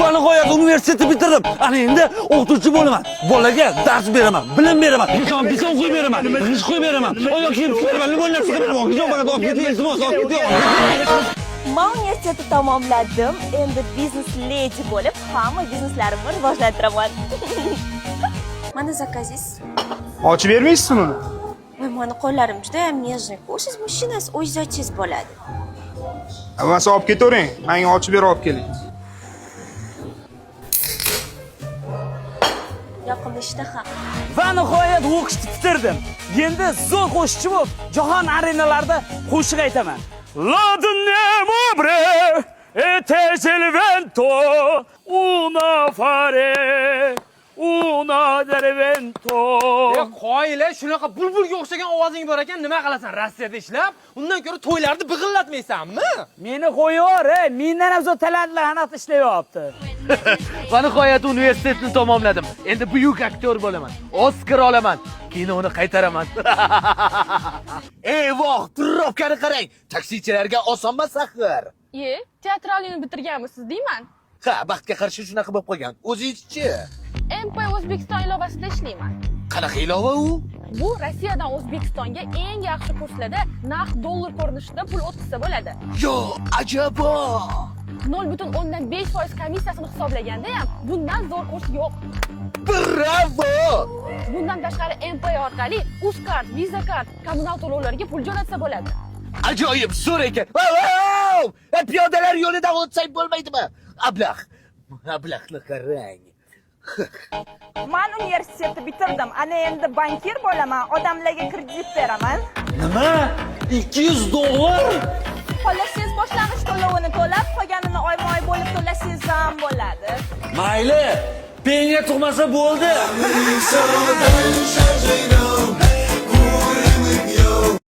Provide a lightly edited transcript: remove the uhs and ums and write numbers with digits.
Va nihoyat universitetni bitirdim. Ana endi o'qituvchi bo'laman. Bolaga dars beraman, bilim beraman, nishon bison qo'yib beraman, g'isht qo'yib beraman, oyoq kiyim tikib beraman, limon narsa qilib beraman. G'isht faqat olib keting, iltimos, olib keting. Man universitetni tamomladim. Endi biznes ledi bo'lib, hamma bizneslarimni rivojlantiraman. Mana заказиz. Ochib bermaysizmi uni? Voy, mani qo'llarim juda ham нежный. Siz mujchinasiz, o'zingiz ochingiz bo'ladi. Bo'lmasa olib ketavering. Menga ochib berib olib keling. Yoqimli ishtaha. Va nihoyat o'qishni bitirdim. Endi zo'r qo'shiqchi bo'lib, jahon arenalarida qo'shiq aytaman. Ladne mobre etesel vento una fare una del vento. E, qoyil, shunaqa bulbulga o'xshagan ovozing bor ekan, nima qilasan Rossiyada ishlab? Undan ko'ra to'ylarni big'illatmaysanmi? Meni qo'yaver, ey, mendan ham zo'r talantlar aniq ishlayapti. Va nihoyat universitetni tamomladim. Endi buyuk aktyor bo'laman. Oskar olaman. Kinoni qaytaraman. Ey voh, trobkani qarang. Taksichilarga oson emas axir. Iye, teatralni bitirganmisiz deyman. Ha, baxtga qarshi shunaqa bo'lib qolgan. O'zingizchi? MP O'zbekiston ilovasida ishlayman. Qanaqa ilova u? Bu Rossiyadan O'zbekistonga eng yaxshi kurslarda naqd dollar ko'rinishida pul o'tkazsa bo'ladi. Yo, ajabo! 0,5% komissiyasini hisoblaganda ham bundan zo'r kurs yo'q. Bravo! Bundan tashqari MP orqali Uzcard, Visa kart, kommunal to'lovlarga pul jo'natsa bo'ladi. Ajoyib, zo'r ekan. Vau, vau! Piyodalar yo'lidan o'tsak bo'lmaydimi? Ablah. Ablahni qarang. Man universitetni bitirdim. Ana endi bankir bo'laman, odamlarga kredit beraman. Nima? 200 dollar? Xohlasangiz boshlang'ich to'lovini to'lab, qolganini oyma-oy bo'lib to'lasangiz ham bo'ladi. Mayli, penya tug'masa bo'ldi. Sodan şarjıyla